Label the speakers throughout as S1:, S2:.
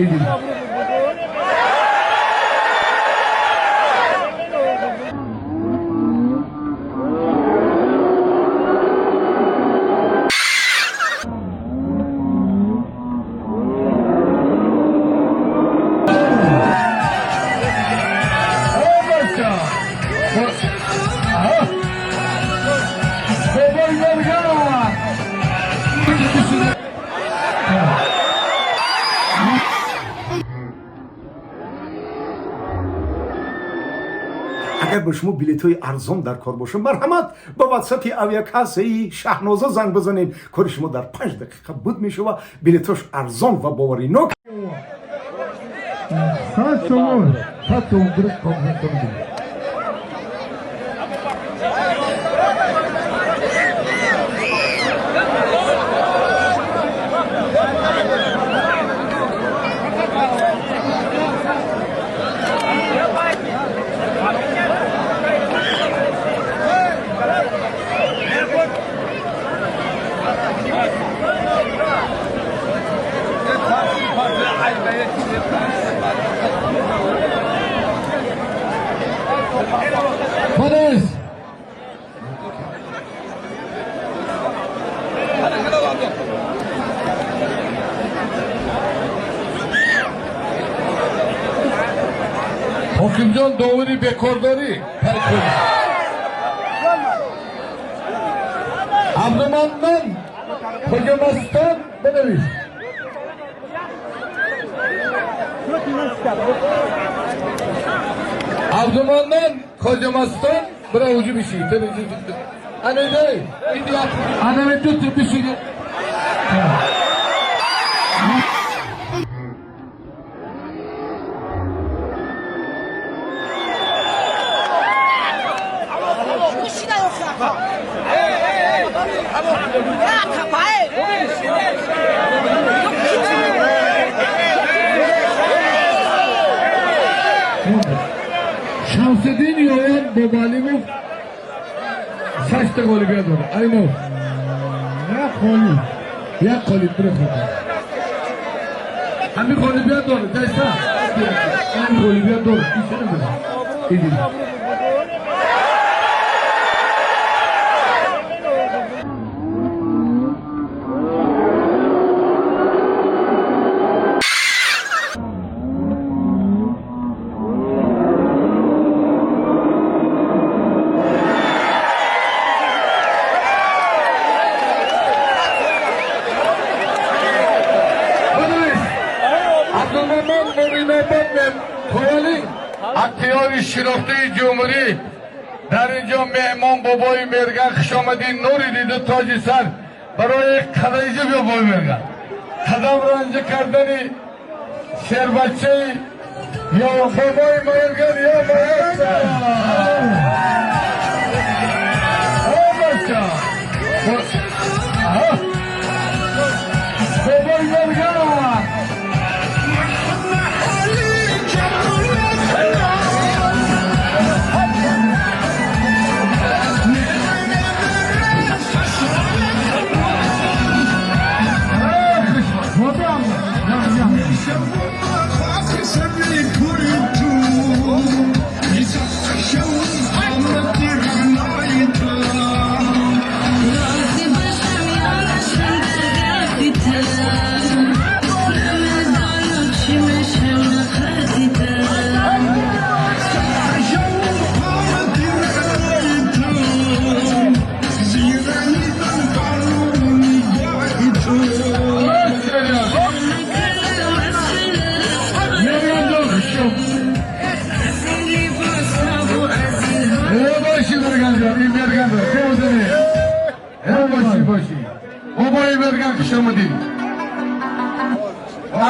S1: Иди.
S2: Агар ба шумо билетҳои арзон дар кор бошад, марҳамат, ба ватсапи авиакассаи Шаҳноза занг бизанед. Кори шумо дар 5 дақиқа буд мешава. Билетҳош арзон ва боваринок.
S1: 100 сомон, 100 сомон дуруст қобил. Polis! Ҳокимҷон Довуди бекордорӣ. Абдуманнон Хоҷамастон, бинавис. Абдуманнон Хоҷамастон, бира уҷи биши. Анаме ду биши. Шамсиддин Ёян Бобалимов шашта ғолибият дорад. Алимов
S3: як ғолиб.
S1: Як ғолиб бира. Ҳамин ғолибият дорад. Даста ҳамин ғолибият дорад. Иди. Абдулманнон Муминобод Мемхояли, актиёри шинохтаи ҷумҳурӣ, дар инҷо меҳмон. Бобои Мерган, хушомадӣ, нури диду тоҷи сар. Барои қадаиҷа биё, бобои Мерган, қадам ранҷа кардани шербачаи ё бобои Мерган, ё маэстро, бача, бобои Мерган.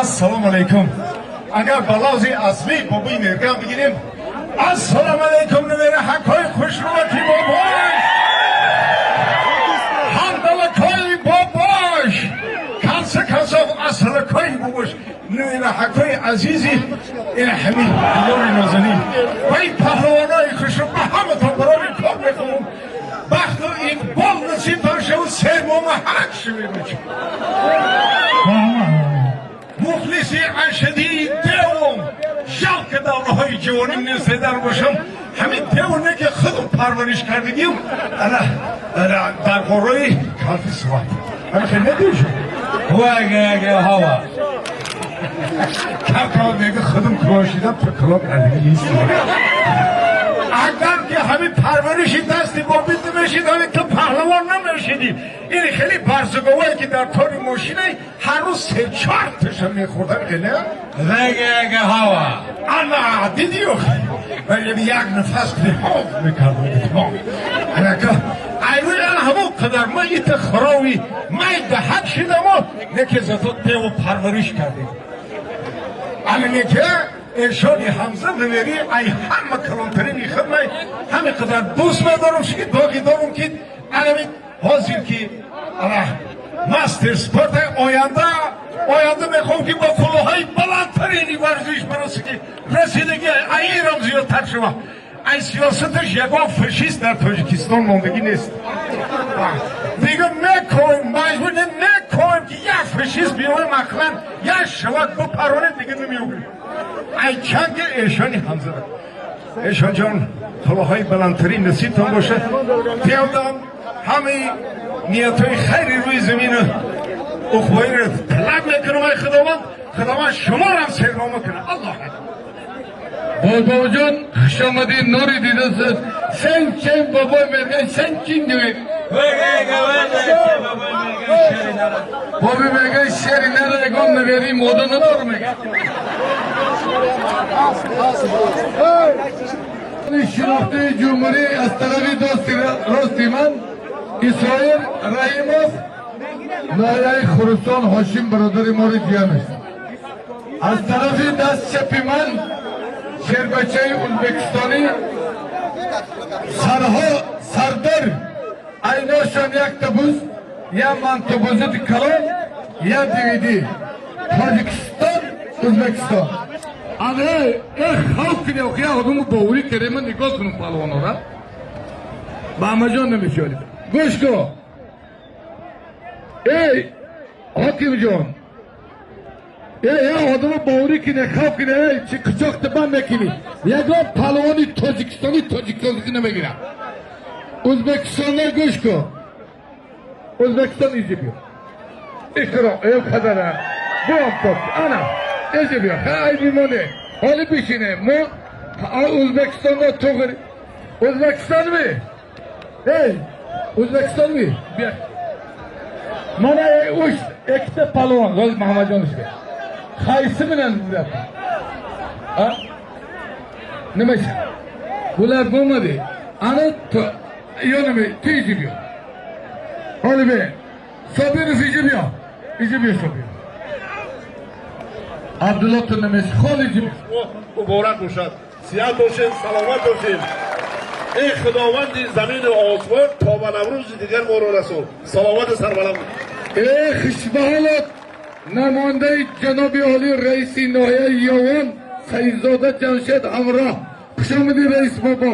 S2: Ассалому алайкум. Агар ба лавзи аслӣ бобои Мерган бигирем, ассалому алайкум, намераҳакҳои хушрӯвати бобош, ҳардалакҳои бобош, конце концов асалакҳои бобош, намераҳакҳои азизи ин ҳамин дилори нозанин ва ин паҳлавонои хушрӯ, ба ҳаматон барои кор мехоҳам, бахту иқбол насибтон шаву сермома ҳак шавед. Мухлис. Мухлиси ашадии девум. Жалко, давраҳои ҷавонӣ нест, дар бошам. Ҳамин девоне ки худам парвариш кардагим, ана дар ғорои калфи суват. Ҳамин хел надишу?
S1: Ҳава.
S2: Кам мега, худам кошидам, то калон кардагӣ нест. Агар ки ҳамин парвариши дасти бобит намешид, ҳамин ту паҳлавон намешидӣ. Ин хеле барзуговое ки дар тори мошинай, ҳар рӯз се чор таша мехӯрдан, хеле.
S1: Ҳава.
S2: Ана дидӣ, вале як нафас ҳов мекардам. Анака айрӯи ана ҳамон қадар ма ита хирови майдаҳак шидамо, неке зато деву парвариш кардем. Ана неке Эршоди Ҳамза намери, ай ҳама калонтарини хидмай, ҳами қадар дӯст медорам, ки доғи дорум, ки анами ҳозир ки ана мастер спорта, оянда мехоҳам, ки бо кулоҳҳои баландтарини варзиш баросе, ки расидагӣ айрам зиёдтар шава. Ай сиёсаташ ягон фашист дар Тоҷикистон мондагӣ нест. Дига мекоем, маҷбур мекоем, ки як фашист биёем, ақлан як шавак бипаронем, дига намеёбем. Ай чанги Эшони Ҳамзара. Эшонҷон, кулоҳҳои баландтарин насибтон бошад. Пиёдам ҳамаи ниятҳои хайри рӯи замину уқбоиро талаб мекунам ай Худованд. Худованд шуморам сернома кунад. Аллоҳ.
S1: Бобоҷон, хуш омадӣ, нури дида. Сен чен бобой мерган, сен чин дивед. Боби меган, шери нара, ягон навери мода надор мега. Шинохтаи ҷумҳурӣ, аз тарафи дости рости ман Исроил Раҳимов, ноҳияи Хурусон, Ҳошим бародари мори ҷиянаш. Аз тарафи даст чапи ман шербачаи ӯзбекистонӣ, сарҳо сардор, айношон якта буз, я мантобузити калон, я дивиди. Тоҷикистон, Ӯзбекистон. Ане э хавф кунем, я одаму боварӣ кардем, ман нигоҳ кунам палвонора. Ба ҳамаҷон намешавад. Гӯш кун. Эй, ҳокимҷон. Эй, я одаму боварӣ кине, хавф кине, эй, чи қучоқта банд мекунӣ. Ягон палвони тоҷикистонӣ тоҷикистонӣ намегирад. Ӯзбекистонда гӯш кун. Ӯзбекистон, изи биё. Ихтиро, эй қадара. Бу ҳам топ. Ана, изи биё. Ха, айби мо не. Ҳоли бишине. Мо Ӯзбекистонда туғри. Ӯзбекистонми? Эй, Ӯзбекистонми? Биё. Мана уш ikkita palvon, Ro'z Muhammadjon ishga. Qaysi bilan uryapti? Ha? Nima ish? Bular bo'lmadi. Ana yo'nimi, tezib yo'q. Holi be. Sobirov, ijib yo'q. Ijib yo'q Sobirov. Abdulloh Tunimiz, Xoliji.
S4: Муборак бошад, сиҳат бошед, саломат бошед. Эй худованди замину осмон, то ба Наврӯзи дигар моро расон, саломату сарбаланд.
S1: Эй, хушбаҳолот, намояндаи ҷаноби олӣ, раиси ноҳияи Ёвон Саидзода Ҷамшед ҳамроҳ. Хушомадӣ, раис бобо.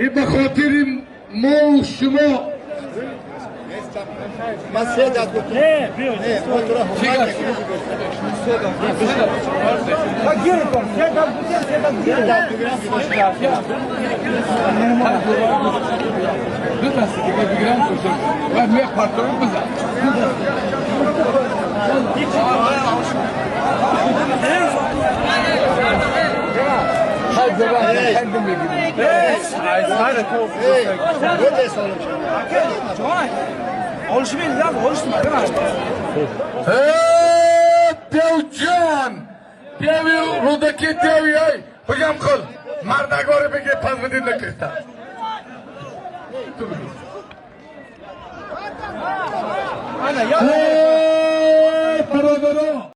S1: И ба хотири мо шумо.
S5: من سه دست گفتم. نه، ما تو را حرمت می‌کنیم. سه دست بگیرم.
S1: دو دست دیگه بگیرم و می پارتورم بزن.
S5: دو دست آلم.
S1: Девҷон, деви Рӯдаки, деви ай ҳуҷам қил, мардагори бигир, пазмидин накирта.